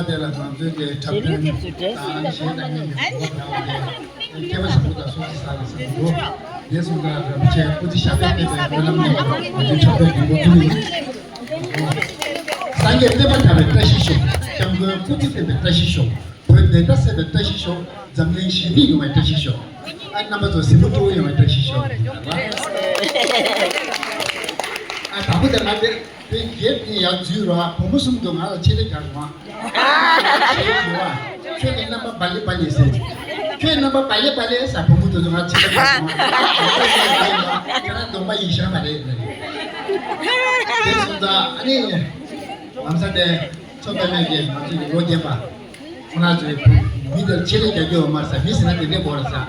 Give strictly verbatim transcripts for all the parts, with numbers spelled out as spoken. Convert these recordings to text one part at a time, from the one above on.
དེ་ལ་ང་ཚོའི་གི་འཁྲབ་སྟོན་དང་གཞས་དང་གཉེན་གྱི་གོ་བ་བྱ་བ་དེ་སྐྱེས་པ་བཟང་པོ་དང་སོ་སོ་ས་ལ་ས་འགྲོ། རྗེས་སུ་འཛིན་རིན་པོ་ཆེ་སྐུ་ཚེ་ཞབས་པད་བརྟན་པའི་སྨོན་ལམ་ནས་ང་ཚོའི་འཁྲབ་སྟོན་འདི་འགོ་ཚུགས་ཡིན། སངས་རྒྱས་བསྟན་པ་དར་བའི་བཀྲ་ཤིས་ཤོག། སྐྱབས་མགོན་སྐུ་ཚེ་བརྟན་པའི་བཀྲ་ཤིས་ཤོག། བོད་བདེན་མཐའ་གསལ་བའི་བཀྲ་ཤིས་ཤོག། འཛམ་གླིང་ཞི་བདེ་ཡོང་བའི་བཀྲ་ཤིས་ཤོག། ཨ་རྣམ་པ་ཚོ་གཟིགས་མོ་སྤྲོ་བོ་ཡོང་བའི་བཀྲ་ཤིས་ཤོག། ཨ་དང་པོ་དེ་ང་དེ་དེ་རྒྱབ་ནས་ཡར་འཛུལ་རོགས། བུ་མོ་གསུམ་དུ་ང་ལ་ཆེ་ལེ་རྒྱག་རོགས། ཁྱོད་ཀྱི་རྣམ་པ་བ་ལེ་བ་ལེ་ཟེར། ཁྱོད་རྣམ་པ་བ་ལེ་བ་ལེ་ཟེར། བུ་མོ་དེ་ཚོ་ང་ཆེ་ལེ་རྒྱག་རོགས། ཁྱོད་རང་གདོང་པ་ཡིན་ཤ་མ་རེད་ལ། དེ་སོང་ཙང་ཨ་ནི་ལམ་སང་དེ་མཚོ་པདྨས་ཀྱིས་ང་ཚོ་གི་ལོ་རྒན་པ། ཁོ་ན་ཚོས་མི་དེར་ཆེད་ལས་རྒྱག་རྒྱུ་ཡོད་མ་རེད་ཟེར། མི་ཟེར་ན་དེ་འདྲའི་གོ་རེད་ཟེར།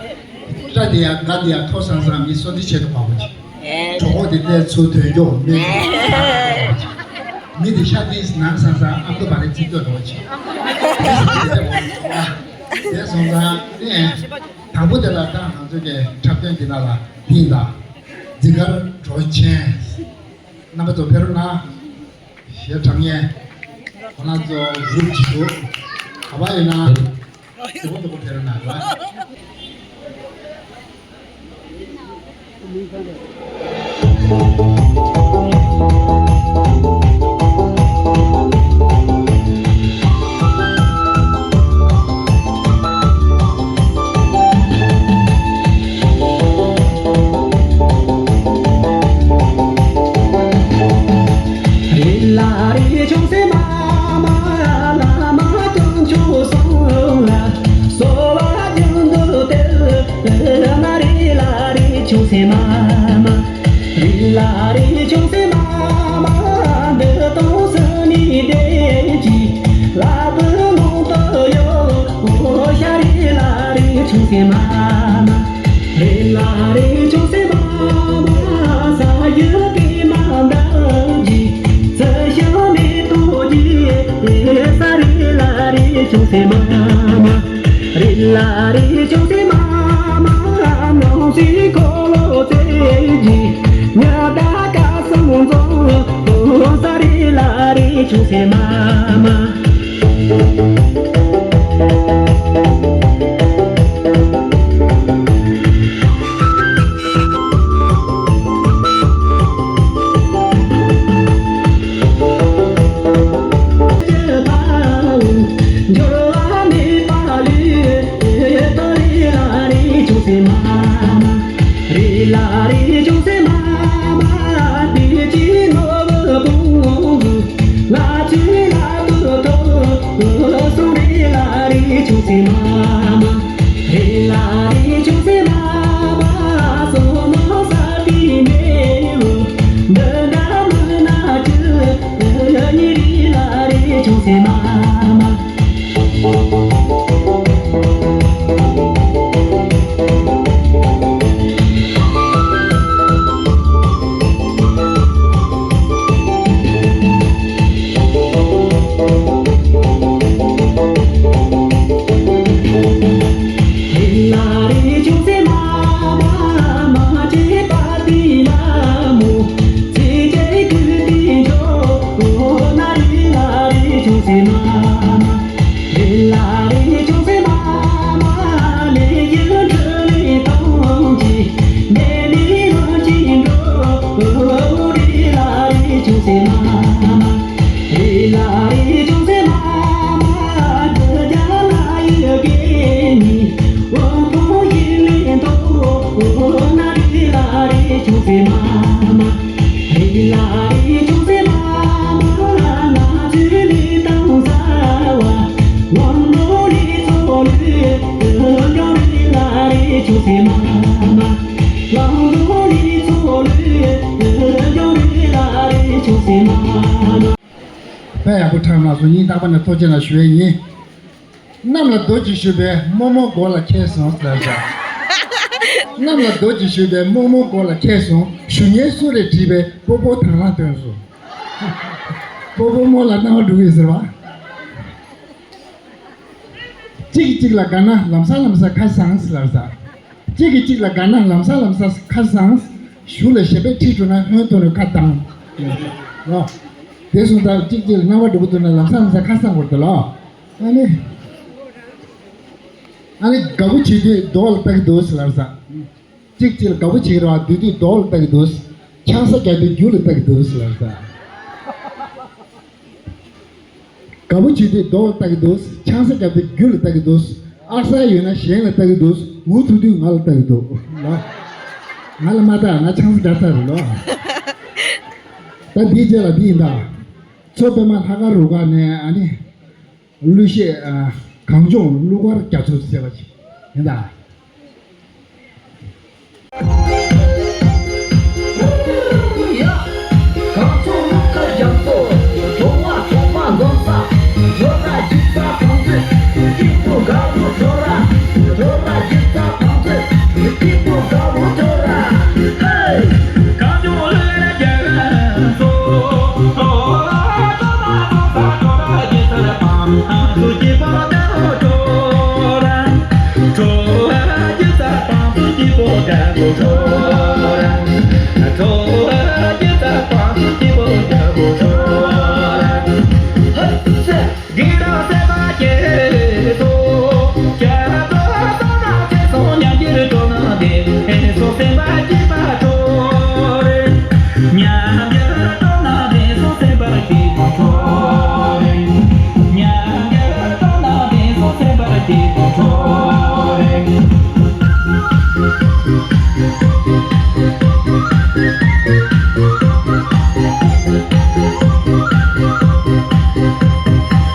སྐྲ་དེ་ཡང་སྒ་དེ་ཡང་མཐོ་སང་སང་མི་སོ་ཏི་ཆེད་དུ་བབས་པ་ཅིག། གྲོད་ཁོག་དེ་ཏེ་ཚུར་དོན་འཇོག་མི་མི་དེ་ཤ་དེ་ནང་སང་སང་ཨ་ཁུ་བ་རེ་ཚིག་ཏོ་འགྲོ་བ་ཅིག། དེ་སོང་ཙང་ནས་དང་པོ་དེ་ལ་ད་ང་ཚོ་གི་འཁྲབ་སྟོན་འདི་ན་ལ་ཕིང་དང་འཛི་གར་གྲོ་ཆེན་རྣམ་པ་ཚོ་ཕེབས་རོགས་གནང་། གཞས་འཁྲབ་མཁན་ཁོ་ན་ཚོ་གཟུགས་ཀྱི་འདུག་ག་པ་ཡིན་ན་དེ་གོ་དེ་གོ་དེ་རུ་ན་ར། རེ་ལ་རེ་ཆུང་སེ་མ་མ་ལ་མ་ཀུན་ཆུ་སོང་ལ་སོ་བ་རྒྱུན་དུ་དེ་ན་རེ་ལ་རེ་ཆུང་སེ་མ་མ། རེ་ལ་རེ་ཆུང་སེ་མ་མ་འདི་དང་སུ་ནི་དེ་ཅི་ལ་བུ་ནོ་ཏོ་ཡོ་ཤ་རེ་ལ་རེ་ཆུང་སེ་མ་མ། རེ་ལ་རེ་ཆུང་སེ་མ་མ་ས་ཡུ་ཏི་མ་འདའ་ཇི་ས་ཤ་མེ་ཏོ་ཇི་ས་རེ་ལ་རེ་ཆུང་སེ་མ་མ། རེ་ལ་རེ་ཆུང་སེ་མ་མ་ནོ་སི་ཁོ་ལོ་ཙེ་ཇི་ཉ་ད་ཀ་སང་ཛོ་ས་རེ་ལ་རེ་ཆུང་སེ་མ་མ། རེ་ལ་རེ་ཆུང་སེ་མ་མ་དེ་ཅི་ནོ་བུ་བུ་ང་ཅི་ལ་ཏུ་ཏུ་སོང་། རེ་ལ་རེ་ཆུང་སེ་མ་མ་རེ་ལ་རེ་ཆུང་སེ་མ་མ་སོ་ནོ་ས་ཏི་མེ་བུ་འདི་འདྲ་མི་ན་ཅི་ཡ་ཉི་རེ་ལ་རེ་ཆུང་སེ་མ་མ། དཔེ་ཡག་པོ་འཁྲབ་གནང་སོང་། སྙིང་ཐག་པ་ནས་ཐུགས་རྗེ་ཆེ་ཞུ་ཡས་ཡིན། གནམ་ལ་རྡོ་གཅིག་གཞུས་པས་རྨོ་མོ་མགོ་ལ་ཁེལ་སོང་ཟེར་བ། གནམ་ལ་རྡོ་གཅིག་གཞུས་པས་རྨོ་མོ་མགོ་ལ་ཁེལ་སོང་། གཞུ་ཉལ་སུ་རེད་དྲིས་པས་སྤོ་བོ་དང་བླངས་བཏོན་སོང་། སྤོ་བོ་རྨོ་ལ་སྣང་བ་འགྲོ་གི་ཟེར་བ། གཅིག་གིས་གཅིག་ལ་དགའ་ན་ལམ་སང་ལམ་སང་ཁ་སངས་ལབ་ས། གཅིག་གིས་གཅིག་ལ་དགའ་ན་ལམ་སང་ལམ་སང་ཁ་སངས། གཞུ་ལ་ཞེ་པོ་ཁྲིད་འགྲོ་ན་ཧོན་ཐོར་ནས་ཁ་བཏང་། ལོ། དེ་སོང་ཙང་གཅིག་གཅིག་ལ་སྣང་བ་འགྲོ་གི་འདུག་ན་ལམ་སང་ལམ་སང་ཁ་སངས་དགོས་རེད་ལོ། ཨ་ནི། ཨ་ནི་དགའ་པོ་བྱེད་དུས་རྡོ་ལ་ལྟ་གི་འདུག་ཟེར་ལབ་ས། གཅིག་གཅིག་ལ་དགའ་པོ་བྱེད་ཀྱི་རེད་བ། སྡོད་དུས་རྡོ་ལ་ལྟ་གི་འདུག་ཆང་ས་རྒྱག་དུས་རྒྱུ་ལ་ལྟ་གི་འདུག་ཟེར་ལབ་ས། དགའ་པོ་བྱེད་དུས་རྡོ་ལ་ལྟ་གི་འདུག་ཆང་ས་རྒྱག་དུས་རྒྱུ་ལ་ལྟ་གི་འདུག་ཨ་གསར་ཡོད་ན་གཞན་ལ་ལྟ་གི་འདུག་འུ་ཐུག་དུས་ང་ལ་ལྟ་གི་འདུག་ལ། ང་ལ་མ་ལྟ། ང་ཆང་ས་རྒྱག་ཚར་རེད་ལོ། ད་འདིའི་རྗེས་ལ་འདི་ཡིན་ད། མཚོ་པདྨ་ལྷ་དཀར་རུ་ཁག་ནས་ཨ་ནི། གླུ་གཞས་ཨ། གངས་ལྗོངས་གླུ་གར་རྒྱ་མཚོ་ཟེར་བ་ཞིག་ཡིན་ད།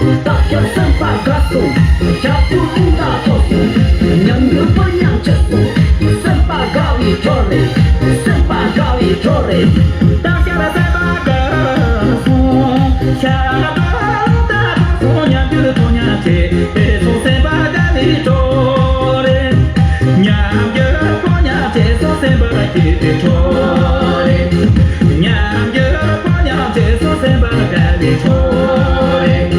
བདག་ཅག་སེམས་པ་དགའ་སོང་། ཞབས་ཏོག་ཀུན་ད་ཐོབ་སོང་། ཉམས་འགྱུར་པོ་ཉམས་ཆེ་སོང་། སེམས་པ་དགའ་བའི་འཕྲོ་རེད། སེམས་པ་དགའ་བའི་འཕྲོ་རེད། བདག་ཅག་སེམས་པ་དགའ་སོང་། ཞབས་ཏོག་ཀུན་ད་ཐོབ་སོང་། ཉམས་འགྱུར་པོ་ཉམས་ཆེ་སོང་། སེམས་པ་དགའ་བའི་འཕྲོ་རེད། ཉམས་འགྱུར་པོ་ཉམས་ཆེ་སོང་། སེམས་པ་སྐྱིད་པའི་འཕྲོ་རེད། ཉམས་འགྱུར་པོ་ཉམས་ཆེ་སོང་། སེམས་པ་དགའ་བའི་འཕྲོ་རེད།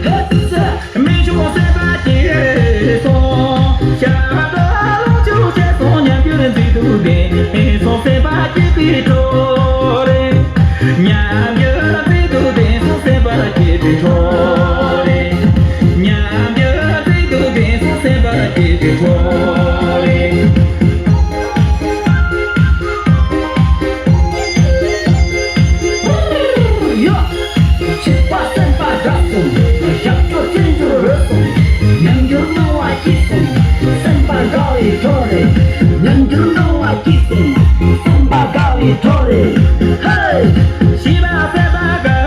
ཧེ་ཙི། མི་ཆུང་སེམས་པ་སྐྱིད་སོང་། ཞབས་ཏོག་ལོངས་སྤྱོད་ཆེ་སོང་། ཉམས་འགྱུར་མཛེས་སྡུག་ལྡན་སོང་། སེམས་པ་སྐྱིད་པའི་འཕྲོ་རེད། ཉམས་འགྱུར་མཛེས་སྡུག་ལྡན་སོང་། སེམས་པ་སྐྱིད་པའི་འཕྲོ་རེད། ཉམས་འགྱུར་མཛེས་སྡུག་ལྡན་སོང་། སེམས་པ་སྐྱིད་པའི་འཕྲོ་རེད། ཡོ། ཆགས་པ་སེམས་པ་དགའ་སོང་། ཞབས་ཏོག་བརྩོན་འགྲུས་རོལ་སོང་། ཉམས་འགྱུར་སྣང་བ་སྐྱིད་སོང་། སེམས་པ་དགའ་བའི་འཕྲོ་རེད། ཉམས་འགྱུར་སྣང་བ་སྐྱིད་སོང་། སེམས་པ་དགའ་བའི་འཕྲོ་རེད། ཧེ། ཞི་བ་སེམས་པ་དགའ་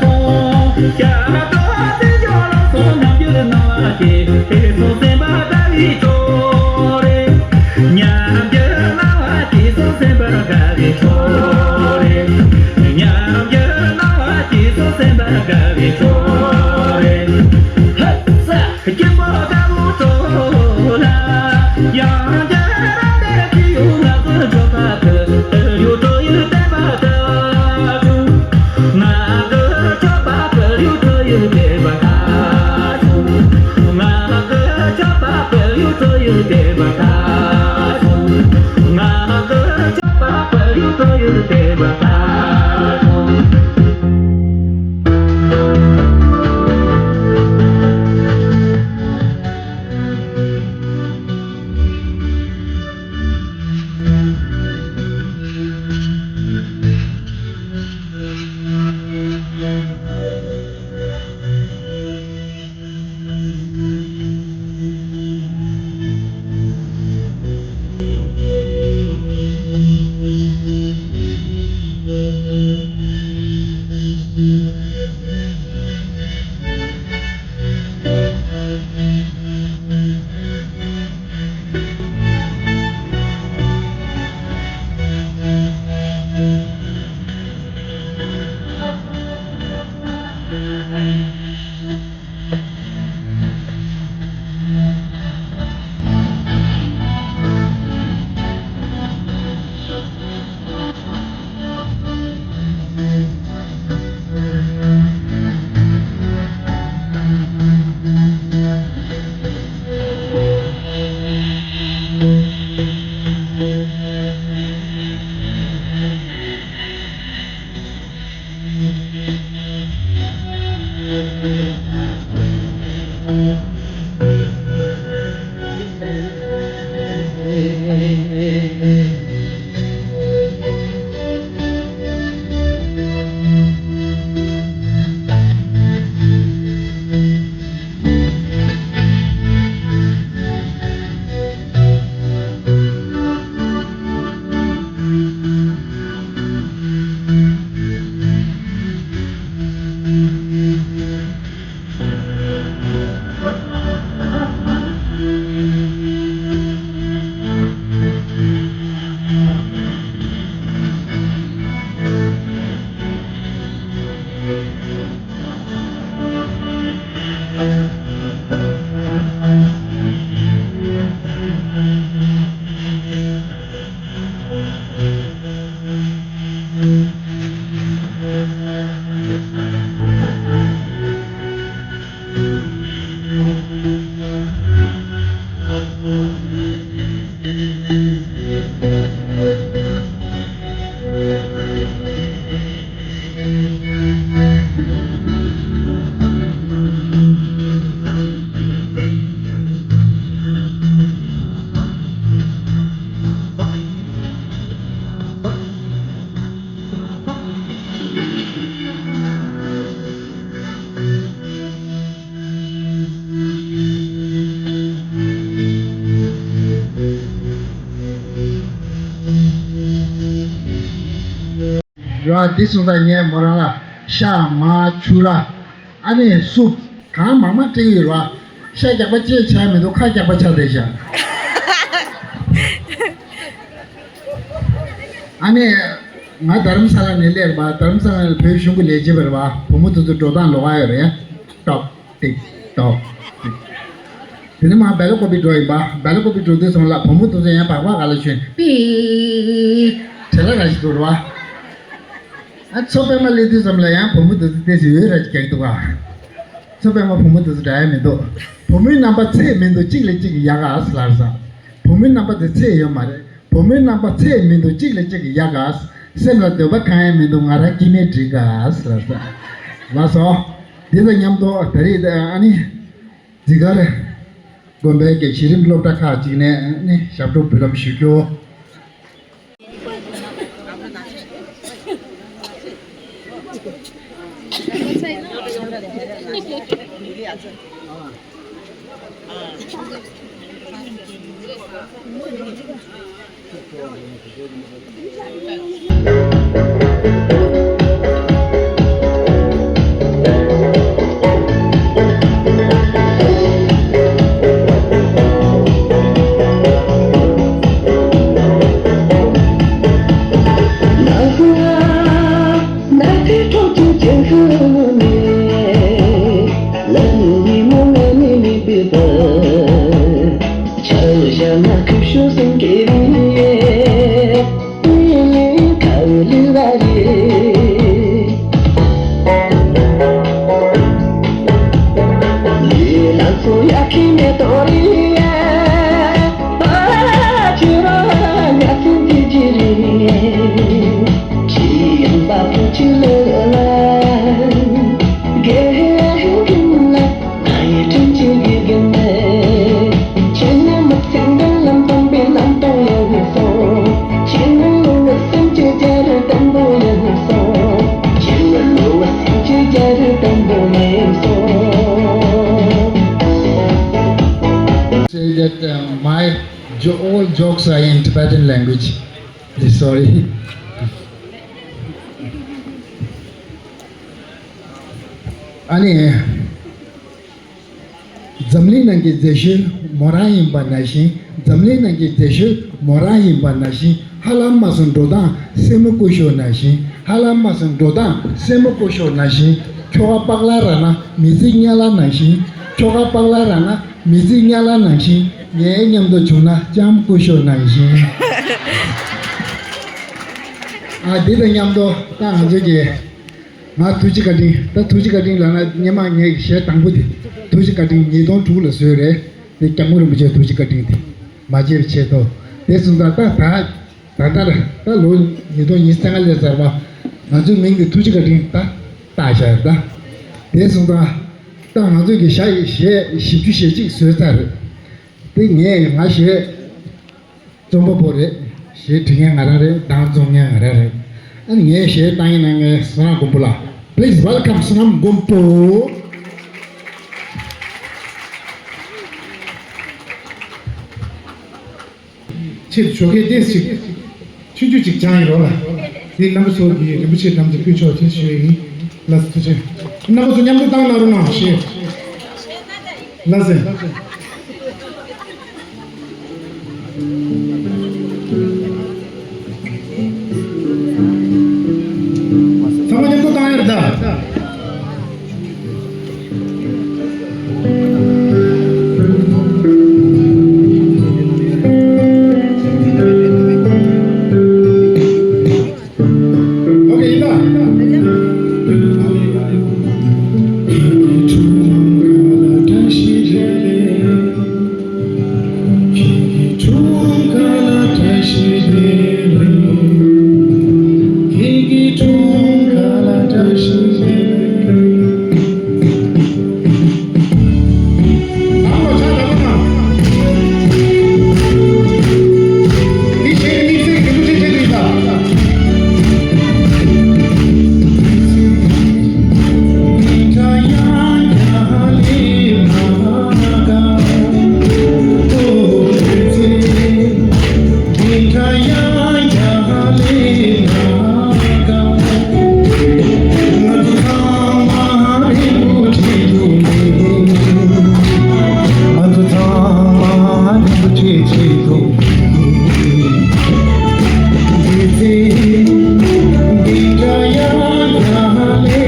སོང་། ཞབས་ཏོག་བརྩོན་འགྲུས་རོལ་སོང་། ཉམས་འགྱུར་སྣང་བ་སྐྱིད་སོང་། སེམས་པ་དགའ་བའི་འཕྲོ་རེད། ཉམས་འགྱུར་སྣང་བ་སྐྱིད་སོང་། སེམས་པ་དགའ་བའི་འཕྲོ་རེད། ཉམས་འགྱུར་སྣང་བ་སྐྱིད་སོང་། སེམས་པ་དགའ་བའི་འཕྲོ་རེད། ཧེ་ཙི། སྐྱིད་པོ་དགའ་བོ་འཕྲོ་ལ། ཡང་བསྐྱར་རང་དེ་ཁྱི་ཡུ་ང་ཚོ་འཕྲོ་བ་དུ་ཡུ་འཕྲོ་ཡུ་བསྟན་པ་དུ། ང་གི་ཆོས་པ་པུ་ཡུ་ཐུ་ཡུ་དེ་བ་ད་སོང་། ང་གི་ཆོས་པ་པུ་ཡུ་ཐུ་ཡུ་དེ་བ་ད་སོང་། ང་གི་ཆོས་པ་པུ་ཡུ་ཐུ་ཡུ་དེ་བ་ད་སོང་། རེད་བ། འདི་སོང་ཙང་ངས་མོ་རང་ལ་ཤ་མར་ཕྱུར་ར། ཨ་ནི་སུབ་གང་མང་མང་སྤྲད་ཡོད་རེད་བ། ཤ་རྒྱགས་པ་ཅིག་ཆགས་མི་འདུག་ཁ་རྒྱགས་པ་ཆགས་བསྡད་ཤག་ཨ་ནི་ང་རྡ་རམ་ས་ལ་ནས་སླེབས་རེད་བ། རྡ་རམ་ས་ལ་ནས་བོད་གཞུང་གི་ལས་བྱེད་པ་རེད་བ། བུ་མོ་དེ་ཚོ་འགྲོ་སྟངས་ལོགས་ཀ་ཡོད་རེད། ཏོག་ཏིག་ཏོག་ཏིག་དེ་ནས་མར་སྦེལ་ཀོབ་འགྲོ་ཡིན་པ། སྦེལ་ཀོབ་འགྲོ་དུས་ཙམ་ལ་བུ་མོ་དེ་ཚོ་ཡང་སྦག་སྦག་ག་ལ་ཞོན་པི། བྲེལ་བ་ར་ཞིག་འདུག་རེད་བ། ཨ་མཚོ་པདྨ་སླེབས་དུས་ཙམ་ལ་ཡང་བུ་མོ་དེ་ཚོ་ཏོག་ཙམ་འོད་ར་ཅིག་རྒྱག་གི་འདུག་ག་མཚོ་པདྨ་བུ་མོ་དེ་ཚོ་འདྲ་ཡ་མི་འདུག་བུ་མོའི་རྣམ་པ་ཚད་མི་འདུག་གཅིག་ལས་གཅིག་ཡག་ག་ལབ་ས། བུ་མོའི་རྣམ་པ་དེ་ཚད་ཡོད་མ་རེད། བུ་མོའི་རྣམ་པ་ཚད་མི་འདུག་གཅིག་ལས་གཅིག་ཡག་ག་སེམས་ལ་འདོད་པ་གང་ཡང་མི་འདུག་ང་རང་སྐྱེ་དམན་འགྲིག་ག་ལབ་ས། ལགས་སོ། འདི་དང་མཉམ་དུ་ད་རེས་ཨ་ནི། འཛི་སྒར་དགོན་པའི་གི་གཞི་རིམ་སློབ་གྲྭ་ཁག་ཅིག་ནས་ནི་ཞབས་བྲོ་འབུལ་ལམ་ཞུ་རྒྱུ། Say that uh, my jo- all jokes are in Tibetan language. Sorry. ཨ་ནི། འཛམ་གླིང་ནང་གི་མཛེས་ཤོས་མོ་རང་ཡིན་པ་ནང་བཞིན། འཛམ་གླིང་ནང་གི་མཛེས་ཤོས་མོ་རང་ཡིན་པ་ནང་བཞིན། ཧ་ལམ་མ་སོང་འགྲོ་སྟངས་སེན་མོ་ཀུ་ཤོ་ནང་བཞིན། ཧ་ལམ་མ་སོང་འགྲོ་སྟངས་སེན་མོ་ཀུ་ཤོ་ནང་བཞིན། ཁྱོ་ག་པག་ལ་ར་ན་མི་ཚེ་དམྱལ་བ་ནང་བཞིན། ཁྱོ་ག་པག་ལ་ར་ན་མི་ཚེ་དམྱལ་བ་ནང་བཞིན། ངའི་མཉམ་དུ་བྱུང་ན་ལྕམ་ཀུ་ཤོ་ནང་བཞིན། ཨ་འདི་དང་མཉམ་དུ་ད་ང་ཚོ་གི་ང་ཐུགས་རྗེ་བཀའ་དྲིན། ད་ཐུགས་རྗེ་བཀའ་དྲིན་ལབ་ན་སྔོན་མ་ངའི་གཞས་དང་པོ་དེ་ཐུགས་རྗེ་བཀའ་དྲིན་ཉིས་སྟོང་དྲུག་ལ་བཟོས་རེད། དེ་སྐྱབས་མགོན་རིན་པོ་ཆེ་ཐུགས་རྗེ་བཀའ་དྲིན་དེ་མ་བརྗེད་པའི་ཆེད་དུ། དེ་སོང་ཙང་ད་ད་ད་ལྟ་ད་ལོ་ཉིས་སྟོང་ཉི་ཤུ་རྩ་ལྔ་སླེབས་ཚར་བ། ང་ཚོའི་མིང་དེ་ཐུགས་རྗེ་བཀའ་དྲིན་ད་བཏགས་བཞག་ད། དེ་སོང་ཙང་ད་ང་ཚོའི་གི་གཞས་གཞས་བཞི་བཅུ་ཞེ་གཅིག་བཟོས་ཚར་རེད། དེ་ངས་ང་གཞས་རྩོམ་པ་པོ་རེད། གཞས་འབྲི་མཁན་ང་རང་རེད། གདངས་རྩོམ་མཁན་ང་རང་རེད། ཨ་ནི་ངའི་གཞས་བཏང་ཡིན་ན་ངའི་བསོད་ནམས་མགོན་པོ་ལགས། Please welcome བསོད་ནམས་མགོན་པོ། ཕྱིར་ཞོགས་ཀས་ཏོག་ཙམ་ཅིག་ཆུང་ཆུང་ཅིག་སྦྱངས་ཡིན་རོགས་ལ། འདི་རྣམ་པ་ཚོ་གིས་རིན་པོ་ཆེ་འགྲམ་དུ་ཕུལ་ཆོག་ཅེས་ཞུ་ཡི་ཡིན། ལགས་སོ་ཐུགས་རྗེ་ཆེ། རྣམ་པ་ཚོ་མཉམ་དུ་བཏང་གནང་རོགས་གནང་ཞེས། ལགས་སེ། ཚང་མ་མཉམ་དུ་བཏང་ཡར་ད། ཨོ་ཁེ་ཡིན་ད། ག་ལེ་ག་ལེ་ཐུག་མི་བཏང་ཡིན་ནོ། ཨ་ནི་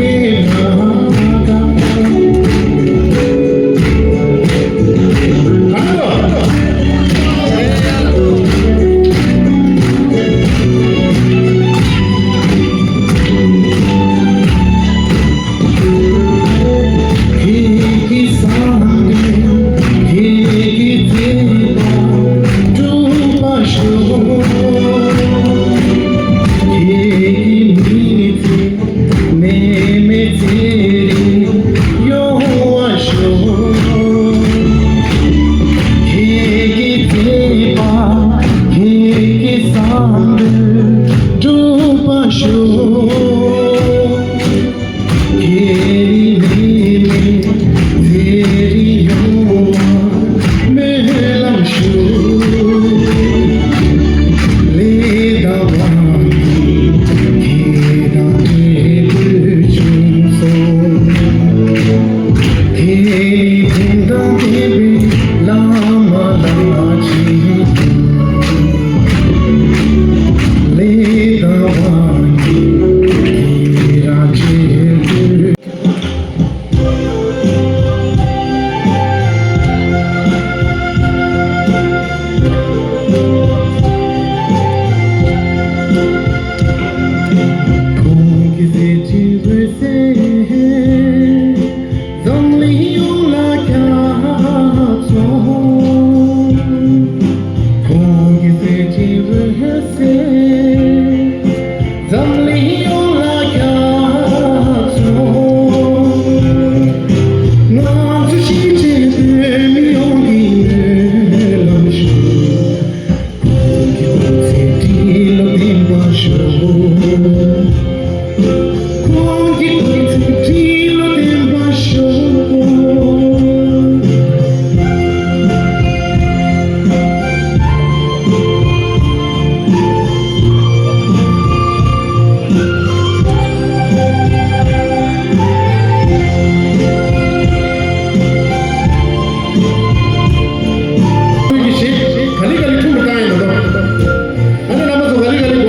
རྣམ་པ་ཚོ་ག་ལེ་ག་ལེ་སྒོར་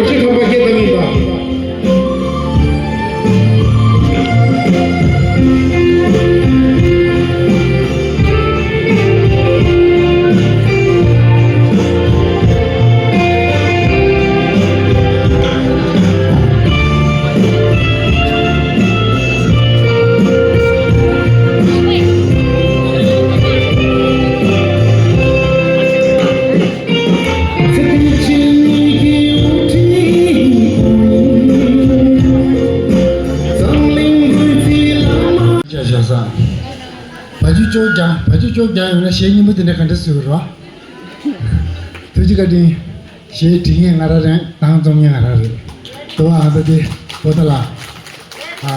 གཞས་ཁང་པ་སྐད་བཏང་ཡིན་པ། བ་ཅུ་ཅོག་རྒྱག་བ་ཅུ་ཅོག་རྒྱག་ཡོང་ན་གཞས་སྙན་པོ་དེ་འདྲ་ག་འདྲ་བཟོས་རོགས། ཐུགས་རྗེ་བཀའ་དྲིན། གཞས་འབྲི་མཁན་ང་རང་རེད། གདངས་རྩོམ་མཁན་ང་རང་རེད། དུ་བ་ཨ་ད་དེ་པོ་ཏ་ལ། ཨ་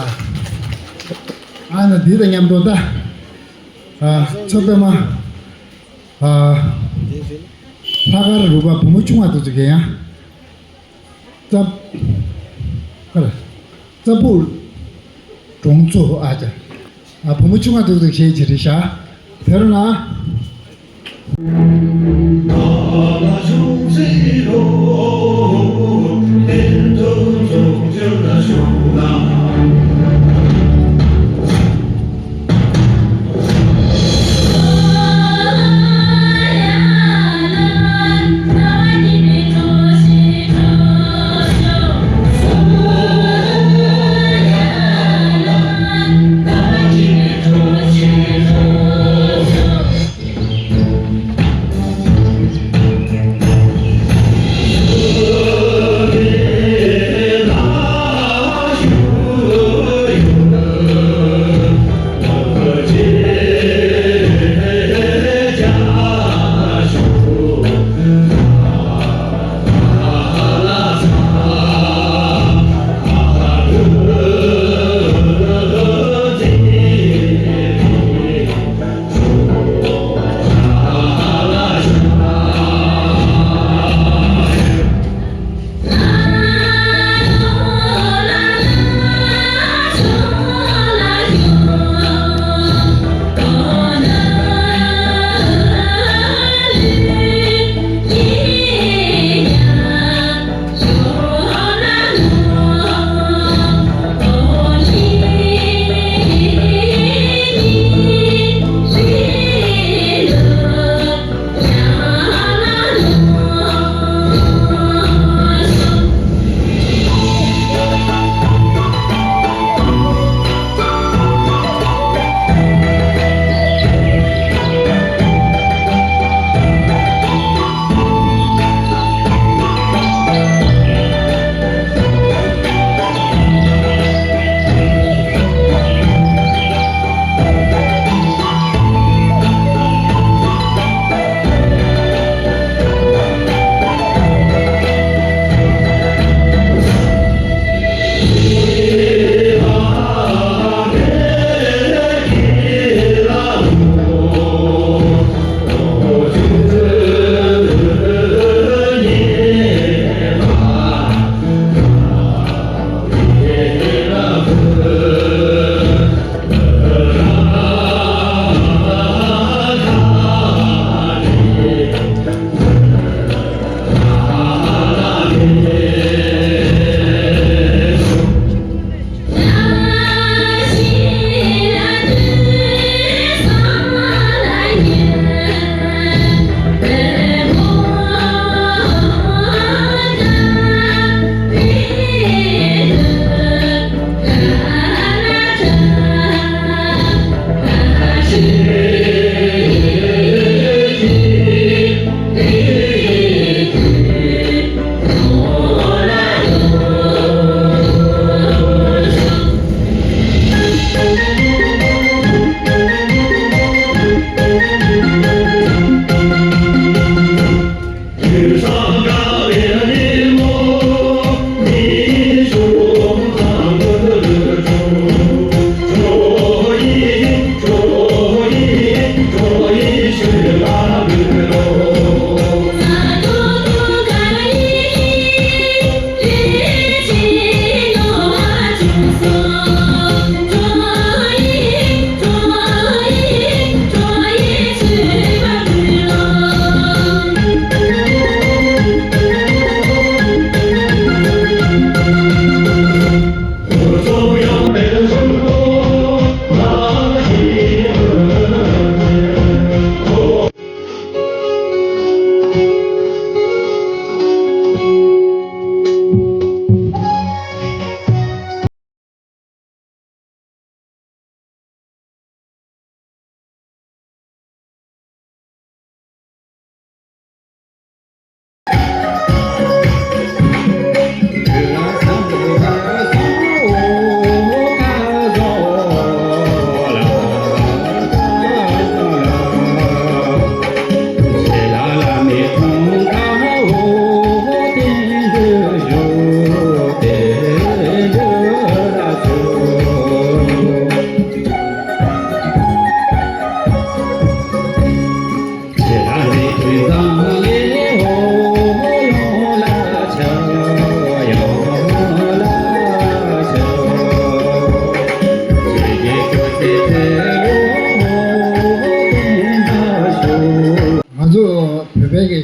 ཨ་ན་འདི་དང་མཉམ་དུ་ད། ཨ་མཚོ་པདྨ། ཨ་ལྷག་དཀར་རུ་པ་བུ་མོ་ཆུང་བ་དེ་ཚོ་གས་ཡང་། རྩ་ཁ་ལ་རྩ་ཕུག་གྲོང་ཚོ་ཨ་ཅག་ཨ་བུ་མོ་ཆུང་བ་དེ་ཚོ་གས་བྱེད་རེད་ཤག་དེ་རུ་ན།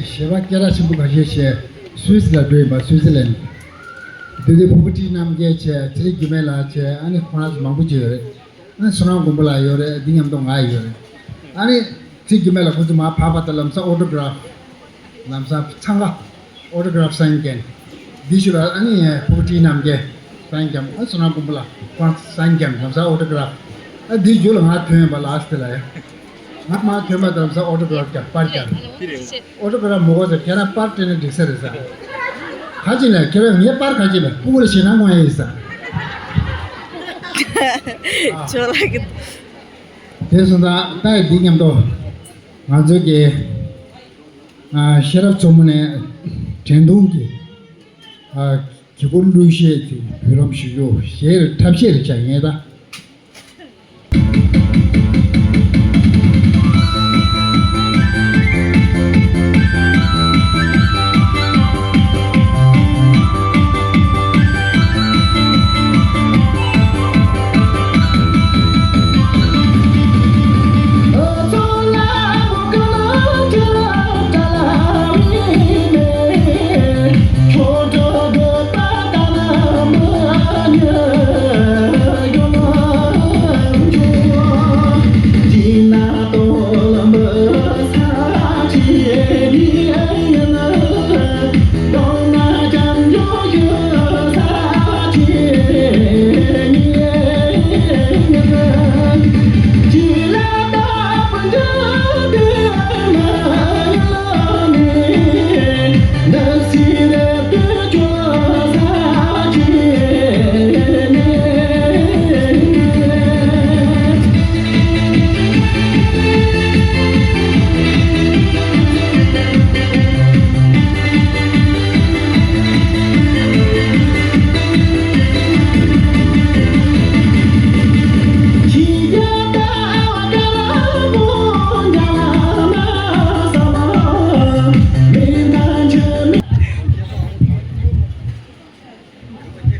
གཞས་པ་སྐད་གྲགས་ཆེན་པོ་ཁ་ཤས་བྱས་སུད་སི་ལ་འགྲོ་ཡིན་པ། སུད་སི་ལན་དུ་དེ་དུས་ཕུར་བུ་ཁྲིད་རྣམ་རྒྱལ་བྱས། ཚེ་རིང་སྒྱུ་མ་ལགས་བྱས། ཨ་ནི་ཁོ་རང་ཚོ་མང་པོ་ཅིག་ཡོད་རེད། ཨ་ནི་བསོད་ནམས་མགོན་པོ་ལགས་ཡོད་རེད། འདི་མཉམ་དུ་ང་ཡོད་རེད། ཨ་ནི་ཚེ་རིང་སྒྱུ་མ་ལགས་ཁོ་ཚོ་མར་བབས་པ་དང་ལམ་སང་ཨོ་ཊོ་གྷི་རབ་ལམ་སང་འཚང་ཁ་ཨོ་ཊོ་གྷི་རབ་སའིན་མཁན། འདི་ཞུ་ལ་ཨ་ནི་ཕུར་བུ་ཁྲིད་རྣམ་རྒྱལ་སའིན་བརྒྱབ། ཨ་བསོད་ནམས་མགོན་པོ་ལགས་ཁོ་རང་སའིན་བརྒྱབ། ལམ་སང་ཨོ་ཊོ་གྷི་རབ། ཨ་འདི་རྒྱུ་ལ་ང་ཐོན་ཡོད་པ་ལགས་སི་དེ་ལ་ཡ། ང་མར་ཐོན་པ་དང་ལམ་སང་ཨོ་ཊོ་གྷི་རབ་བརྒྱབ། པར་བརྒྱབ། ཨོ་ཊོ་གྷི་རབ་མི་དགོས་ཟེར། ཁྱེད་རང་པར་སྤྲད་ན་འགྲིག་ས་རེད་ཟེར། ག་ཅི་ལ་ཁྱེད་རང་ངའི་པར་ག་ཅི་ལ་སྤུ་གུ་ལ་ཞེད་སྣང་སྐྱེ་ཡ་ཡིན་ཟེར། ཅོ་ལགས་ཀྱི། དེ་སོང་ཙང་ད་ཡ་འདི་མཉམ་དུ་ང་ཚོ་གི་ཨ་ཤེས་རབ་མཚོ་མོ་ནས་དྲན་གདུང་གི་ཨ་གི་གུར་གླུ་གཞས་དེ་འབུལ་ལམ་ཞུ་རྒྱུ། གཞས་རེད། འཁྲབ་གཞས་རེད་བྱ་ངེས་ད།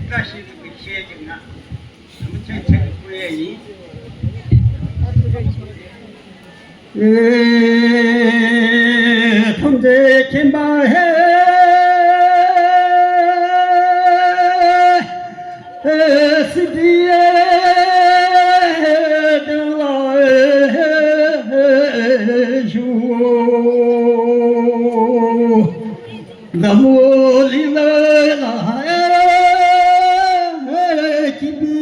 བཀྲ་ཤིས་རིག་པའི་ཤེས་ཀྱི་ང་། ཐམས་ཅད་མཁྱེན་པའི་སྐུ་ཡི་ཡིན། ཐམས་ཅད་མཁྱེན་པ་ཧེ། སིདྡྷི་ཡེ་དེ་ལ་ཞུ། འཛམ་བུ་གླིང་ལ་སྐྱིད་པའི་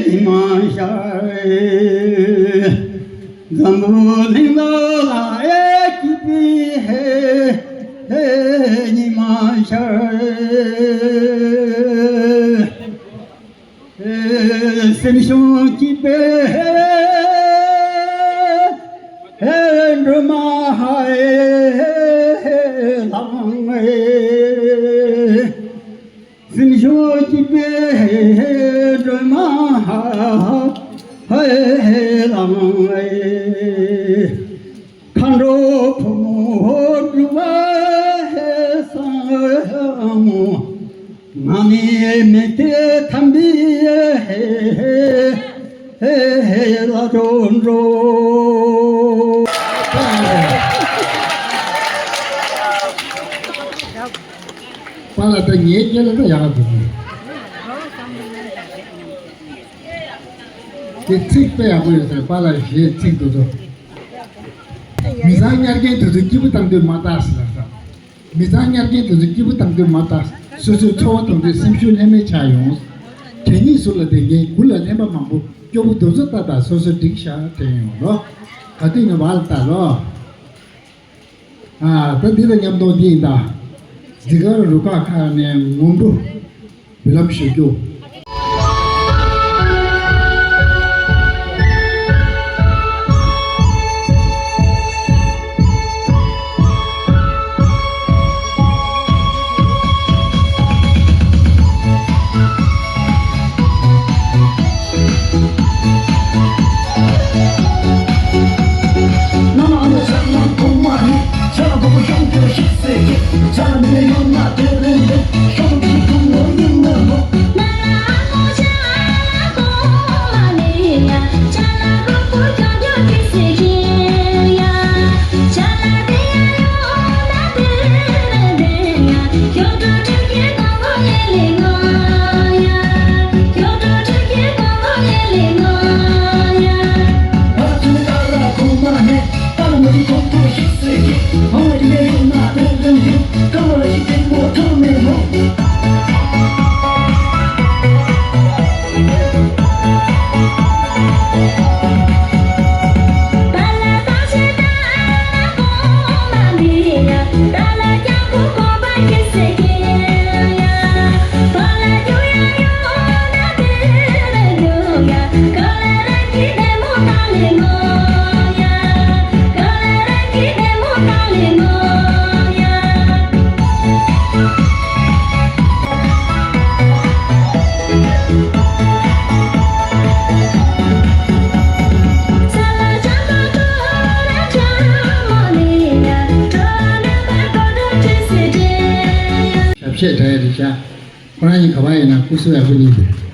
ཉི་མ་ཤར། འཛམ་བུ་གླིང་ལ་སྐྱིད་པའི་ཉི་མ་ཤར། སེམས་བྱུང་སྐྱིད་པའི་སྒྲོལ་མ་ལྷང་ངེ། སེམས་བྱུང་སྐྱིད་པའི་སྒྲོལ་མ་ལྷང་ངེ། མཁའ་འགྲོ་ཕོ་མོ་སྒྲུབ་པ་བསམ་མོ། ང་ནི་མི་ཚེ་ཐམ་པའི་ལ་འགྲོ་འགྲོ། པཱ་ལགས་ད་ངའི་སྐད་ལ་ད་ཡག་འདུག་དེ་ཚིག་དཔེ་ཡག་པོ་ཡོད་ཟེར། པཱ་ལགས་གཞས་ཚིག་འདུག་དོ། མི་ཚང་ཉར་མཁན་དེ་ཚོ་སྐྱིད་པོ་བཏང་དུས་མ་བལྟ་ཟེར་ལ་ས། མི་ཚང་ཉར་མཁན་དེ་ཚོ་སྐྱིད་པོ་བཏང་དུས་མ་བལྟ། སོ་སོའི་འཚོ་བ་གཏོང་དུས་སེམས་ཤུགས་ལྷད་མེད་ཆགས་ཡོང་། གད་སྙིགས་ཟུར་ལ་བསྡད་མཁན་མགོ་ལ་ལྷན་པ་མང་པོ་སྐྱོ་པོ་དེ་ཚོ་ལྟ་དང་། སོ་སོ་འགྲིག་ཤག་དྲན་ཡོང་ལོ། ག་དུས་ནས་བར་ལ་ལྟ་ལོ། ཨ་ད་འདི་དང་མཉམ་དུ་འདི་ཡིན་ད། འདི་གར་རུ་ཁག་ཁག་ནས་ངོམ་བུ་འབུལ་ལམ་ཞུ་རྒྱུ། ཆེད་དྲ་ཡ་རེད་ཤག་ཁོ་རང་གཉིས་ག་པར་ཡིན་ན་སྐུ་གཟུགས་ཡག་པོ་གཉིས་འདུག་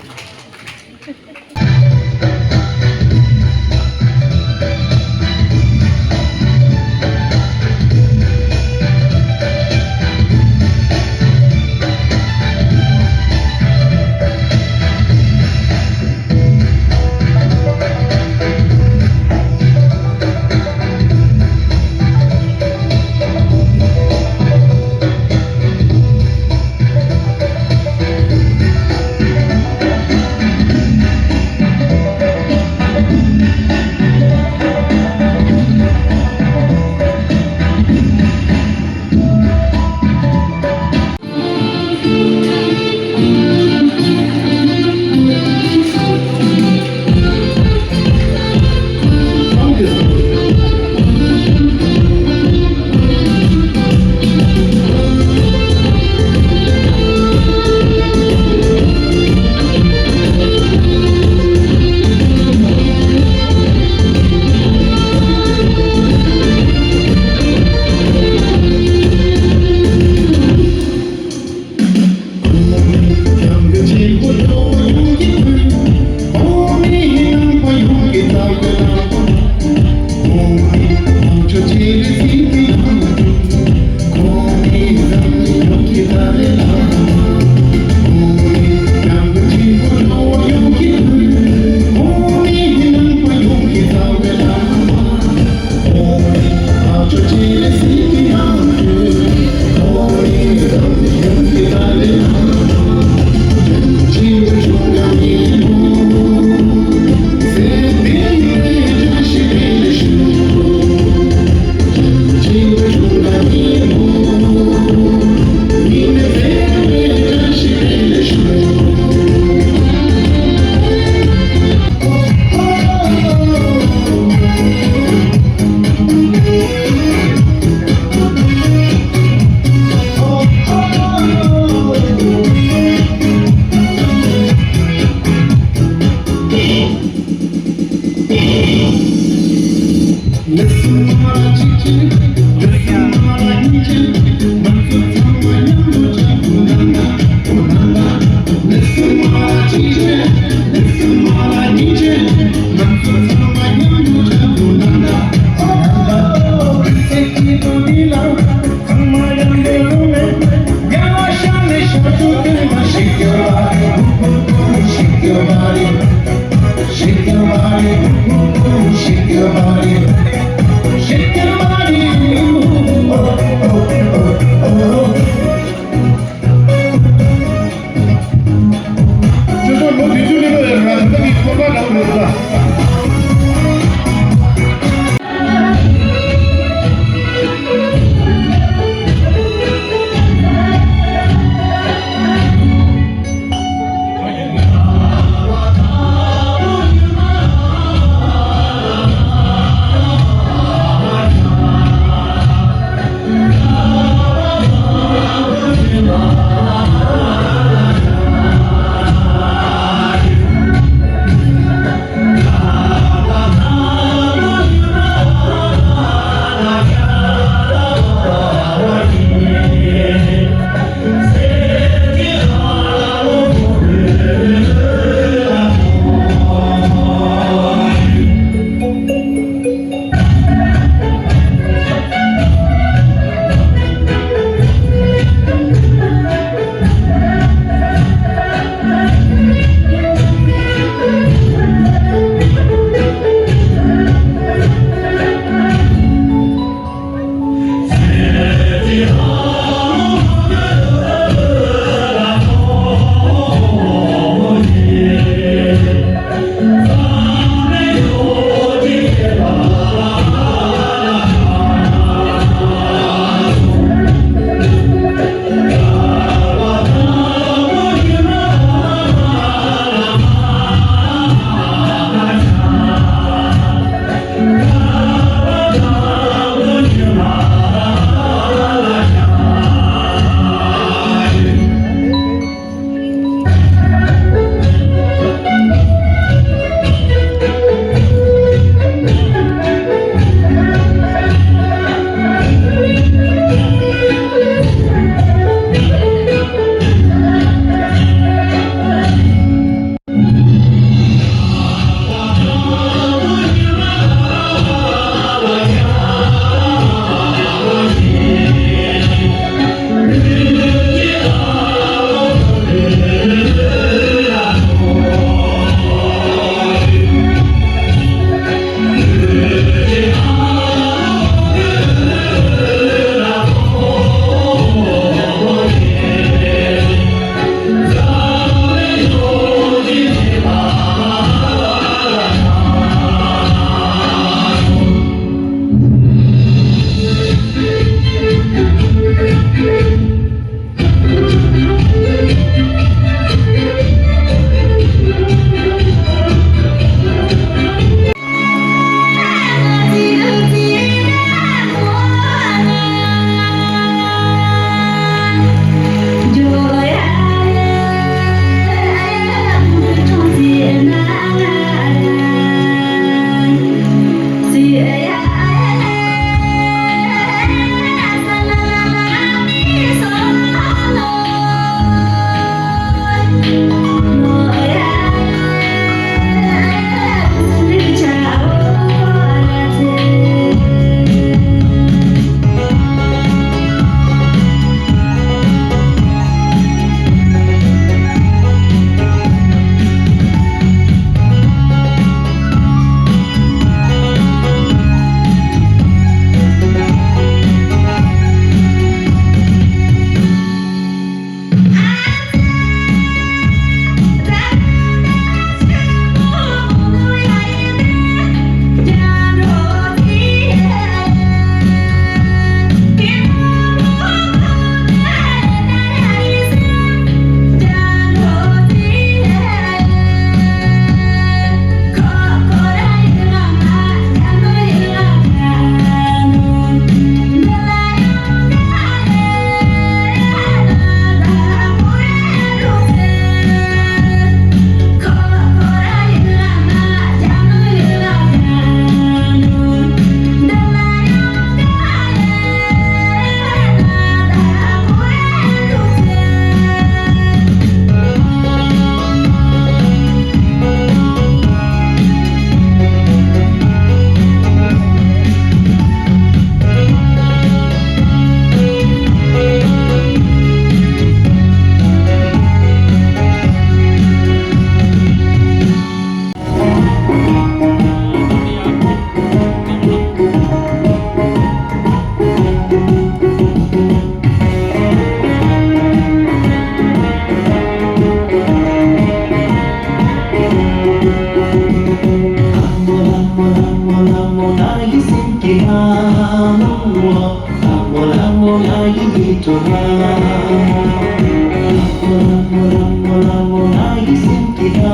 ང་ཡི་ཡིད་འཕྲོག་ལ། ལྷ་མོ་ལྷ་མོ་ལྷ་མོ་ལྷ་མོ་ང་ཡི་སེམས་ཀྱི་ལྷ་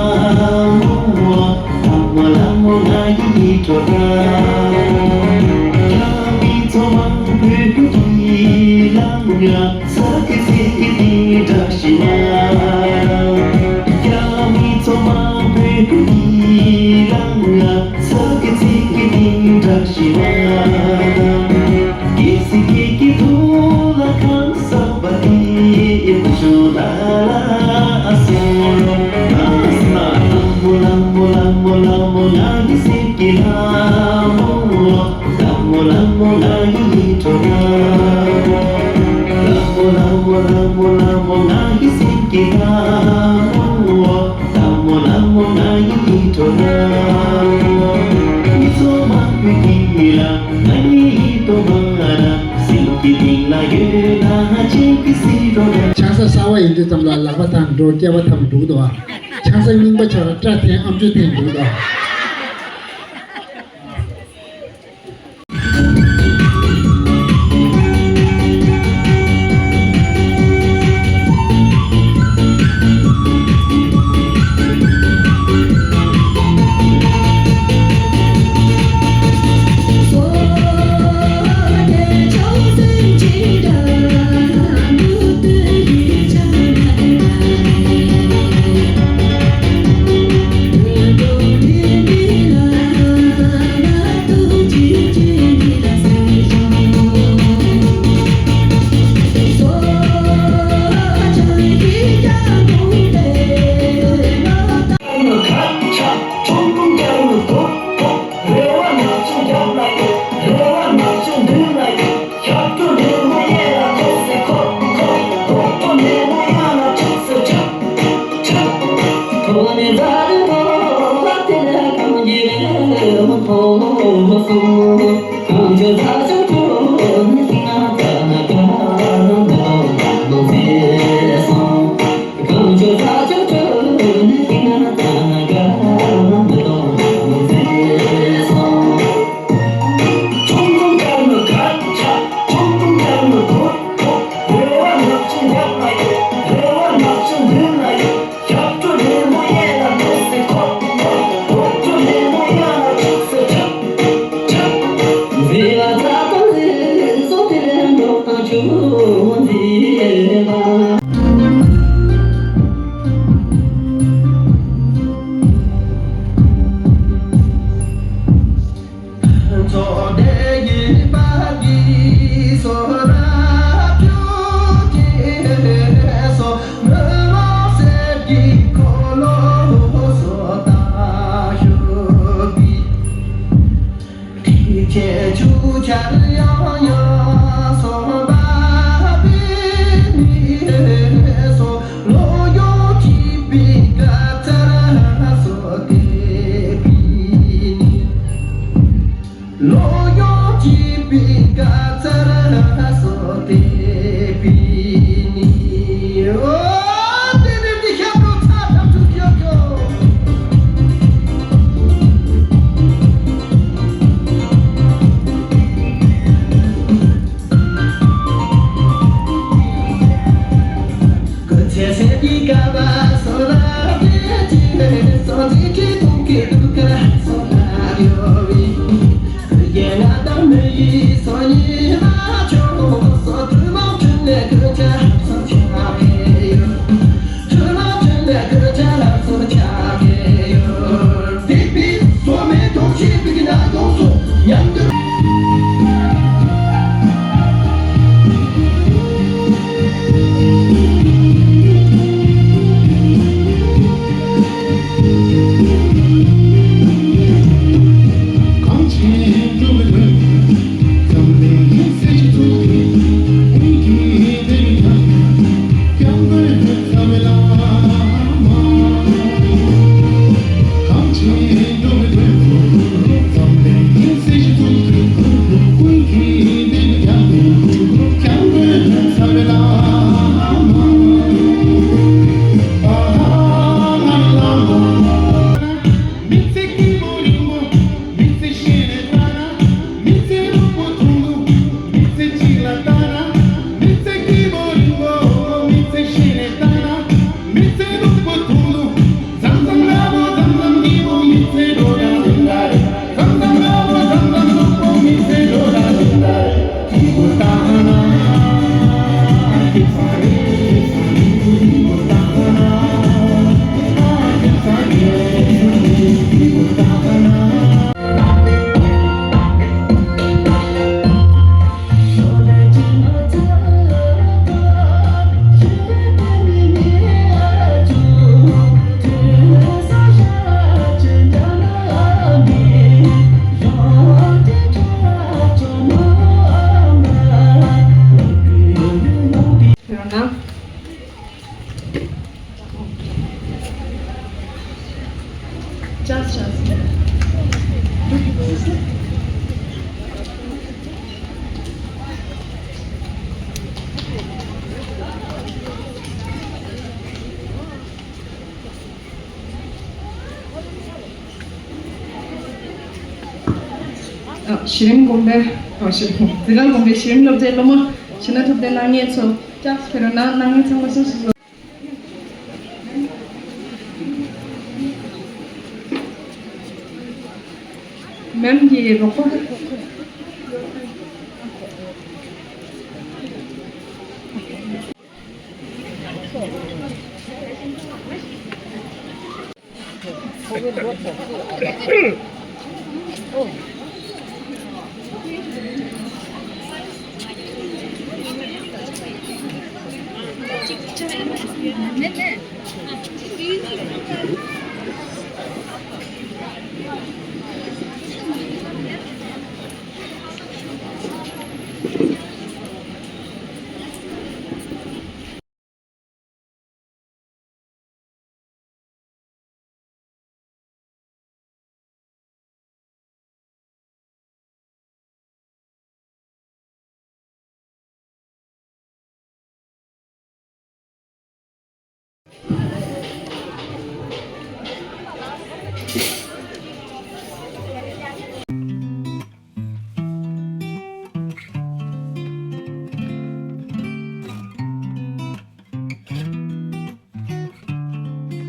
མོ། ལྷ་མོ་ལྷ་མོ་ང་ཡི་ཡིད་འཕྲོག་ལ། རྒྱ་མི་ཚོ་མང་པོས་ཀྱི་ལང་ང་། ས་ཀི་ཚི་ཀི་ཏིང་བཀྲ་ཤིས་ལ། རྒྱ་མི་ཚོ་མང་པོས་ཀྱི་ལང་ང་། ས་ཀི་ཚི་ཀི་ཏིང་བཀྲ་ཤིས་ལ། ཀི་སི་ཀི་ཀི་དུ་ལ་ཁང་ས་བ་ཏི་ཨི་ཤུ་ལ་ལ་ཨ་སུ་རོ། ཨ་སི་ན་ལྷ་མོ་ལྷ་མོ་ལྷ་མོ་ལྷ་མོ་ང་གི་སེམས་ཀྱི་ལྷ་མོ། ལྷ་མོ་ལྷ་མོ་ང་ཡི་ཡིད་འཕྲོག་ལ། ལྷ་མོ་ལྷ་མོ་ལྷ་མོ་ལྷ་མོ་ང་ཡི་སེམས་ཀྱི་ལྷ་མོ། ལྷ་མོ་ལྷ་མོ་ང་ཡི་ཡིད་འཕྲོག་ལ། མི་ཚོགས་མང་པོས་ཀྱི་ལ་ང་ཡི་ཡིད་འཕྲོག་མ་ལ། སེམས་ཀྱི་གཏིང་ལ་ཡོད་ན་ཅིག་གི་སྲིད་རོ་ལ། ཆང་ས་གསར་བ་ཡིན་དུས་ཙམ་ལ་ལག་པ་དང་འགྲོ་སྐེད་པ་ཐམ་འདུག་དོ། ཆང་ས་རྙིང་པ་ཆགས་ལ་སྐྲ་འཐེན་ཨམ་ཅོག་འཐེན་འདུག་དོ། Just, just. ཨ། གཞི་རིམ་དགོན་པའི། ཨ། གཞི་རིམ། འཛིན་གྲྭ་དགོན་པའི་གཞི་རིམ་སློབ་གྲྭའི་སློབ་མ། གཞིས་སྣ་ཐུབ་བསྟན་གནང་མཁན་ཚོ། ལྕགས་ཕེ་རོ་ན་གནང་མཁན་ཚང་མ་སོ་སོ་སོ། མེམ་གྱི་རོགས་པ།